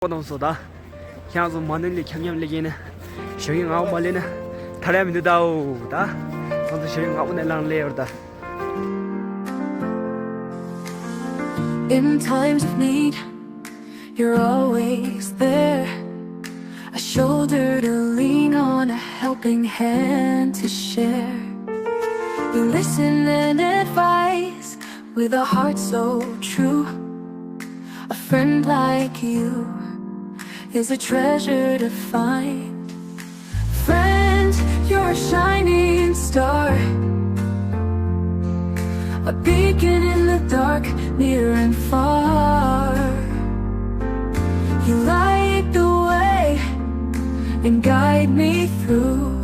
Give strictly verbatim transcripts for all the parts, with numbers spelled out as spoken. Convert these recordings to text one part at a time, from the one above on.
པོ་དང་སོ་ད། ཁྱེད་ཚོ་མ་ནི་ལི་འཁྱམ་འཁྱམ་ལི་གིན་ན། ཞོ་ཡི་ངག་པོ་མ་ལི་ན། ཐར་ཡ་མི་འདུག་ད་འོ་ད། ཁྱེད་ཚོ་ཞོ་ཡི་ངག་པོ་ནས་ལངས་ལེ་ཡོད་ད། In times of need, you're always there. A shoulder to lean on, a helping hand to share. You listen and advise with a heart so true. A friend like you is a treasure to find. Friend, you're a shining star, a beacon in the dark, near and far. You light the way and guide me through.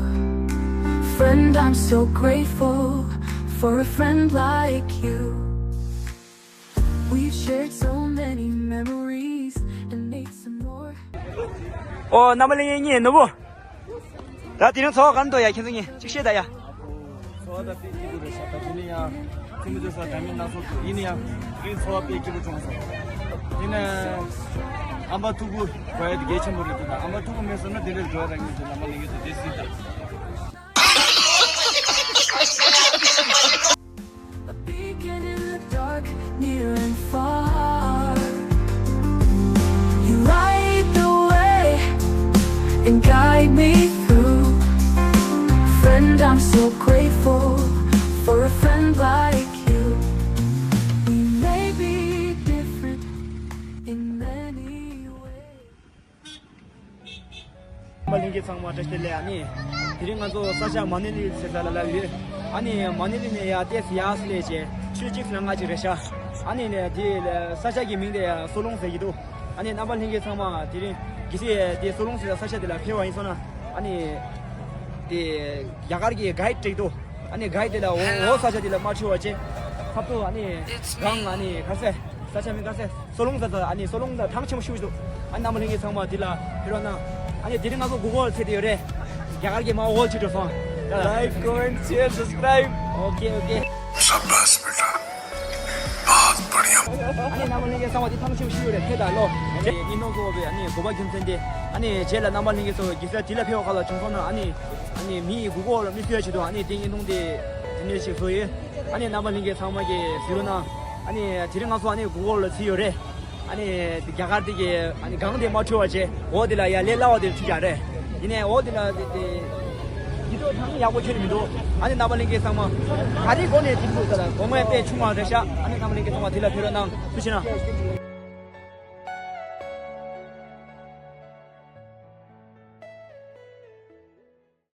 Friend, I'm so grateful for a friend like you. We've shared so many memories and made some more. ཨོ་རྣམ་པ་ལྷན་རྒྱས་གཉིས་ནུ་བོ། ད་དེ་རིང་འཚོ་བ་ག་འདྲ་འདུག་ཡ། ཁྱེད་ཚོ་གཉིས་གཅིག་བཤད་ད་ཡ། འཚོ་བ་ད་དཔེ་སྐྱིད་པོ་རེད་ཤག་ད་དེ་ནས་ཡང་ཁྱིམ་མི་ཚོ་ས་འདྲ་མིན་སྣ་ཚོགས་འདུག་ཡིན་ན་ཡང་དེ་རིང་འཚོ་བ་དཔེ་སྐྱིད་པོ་བྱུང་སོང་། དེ་ནས་ཨམ་པ་ཐུག་གུ་དགོས་ཡ་དེ་གལ་ཆེན་པོ་རེད་འདུག་ད་ཨམ་པ་ཐུག་གུ་མེད་སོང་ན་དེ་འདྲའི་འགྲོ་ཡ་རང་ཉིད་དེ་རྣམ་པ་ལྷན་རྒྱས་ཚོ་དེ་སྲིད་ད། A beacon in the dark, near and far. You light the way and guide me through. Friend, I'm so grateful for a friend like you. We may be different in many ways. རྣམ་པ་ལྷན་རྒྱས་ཚང་མ་བཀྲ་ཤིས་བདེ་ལེགས། ཨ་ནི་དེ་རིང་ང་ཚོ་ས་ཆ་མ་ནི་ལི་ཟེར་ས་ལ་ལབ་ཡོད། ཨ་ནི་མ་ནི་ལི་ནས་ཡར་ཏོག་ཙམ་ཡར་སླེབས་བྱས་ཆུ་གཅིག་ལ་ལྔ་གཅིག་རེད་ཤག་ཨ་ནི་ནས་དེ་ལ་ས་ཆ་གི་མིང་དེ་སོ་ལུང་ཟེར་གྱི་འདུག་ཨ་ནི་རྣམ་པ་ལྷན་རྒྱས་ཚང་མ་དེ་རིང་གལ་སྲིད་དེ་སོ་ལུང་ཟེར་ས་ཆ་དེ་ལ་ཕེབས་པ་ཡིན་སོང་ན། ཨ་ནི་དེ་རྒྱ་གར་གྱི་གའིཌ་སྤྲད་འདུག་ཨ་ནི་གའིཌ་དེ་ལ་འོ་འོ་ས་ཆ་དེ་ལ་མ་འཁྲིད་པ་བྱས། ཁ་ཐུག་ཨ་ནི་གང་ཨ་ནི་ག་རེ་ཟེར། ས་ཆ་མིང་ག་རེ་ཟེར། སོ་ལུང་ཟེར་ས། ཨ་ནི་སོ་ལུང་ཟེར་ཐང་ཆེན་པོ་ཞིག་འདུག་ཨ་ནི་རྣམ་པ་ལྷན་རྒྱས་ཚང་མ་དེ་ལ་ཕེབས་རོགས་གནང་། ཨ་ནི་དེ་རིང་ང་ཚོ་གུ་གོལ་ཚེ་དེ་ཡོད་རེད། རྒྱ་གར་གྱི་མ་འོལ་ཅི་འགྲོ་སོང་། Like, comment, share, subscribe. Okay, okay. शाबाश बेटा, बहुत बढ़िया। ཨ་ནི་རྣམ་པ་ལྷན་རྒྱས་ཚང་མ་དེ་ཐང་ཆེན་པོ་ཞིག་ཡོད་རེད། ཕེབས་ད་ལོ། ཨ་ནི་ཉིན་ནོ་གོ་བའི་ཨ་ནི་གོ་པ་རྒྱུ་མཚན་དེ། ཨ་ནི་རྗེས་ལ་རྣམ་པ་ལྷན་རྒྱས་ཚོ་གི་ས་དེ་ལ་ཕེབས་པ་ག་ལ་བྱུང་སོང་ན། ཨ་ནི་ཨ་ནི་མི་ཡི་གུ་གོལ་ལ་མི་གསོད་ཡ་བྱེད་དོ། ཨ་ནི་དེ་ཉིན་ཐུང་དེ་དེ་འདྲ་ཞིག་བཟོ་ཡོད། ཨ་ནི་རྣམ་པ་ལྷན་རྒྱས་ཚང་མ་གིས་གཟིགས་རོགས་གནང་། ཨ་ནི་དེ་རིང་ང་ཚོ་ཨ་ནི་གུ་གོལ་ལ་ཚུད་ཡོད་རེད། ཨ་ནི་རྒྱ་གར་དེ་གི་ཨ་ནི་སྒང་དེ་མ་འཁྲུལ་བ་བྱས། འོག་དེ་ལ་ཡར་ལས་སླ་བ་དེ་ཚུད་ཀྱང་རེད། ཡིན་ནའི་འོག་དེ་ལ་དེ་དེ་ཡིད་དུ་ཐང་ཡག་པོ་ཁྱོན་ནས་མི་འདུག་ཨ་ནི་རྣམ་པ་ལྷན་རྒྱས་ཚང་མ་ག་རེ་སྒོ་ནས་དེ་འདུག་ད་ལ་སྒོ་ངོས་དཔེ་ཆུང་བ་རེད་ཤག་ཨ་ནི་རྣམ་པ་ལྷན་རྒྱས་ཚང་མ་དེ་ལ་ཕེབས་རོགས་གནང་། ཐུགས་རྗེ་གནང་།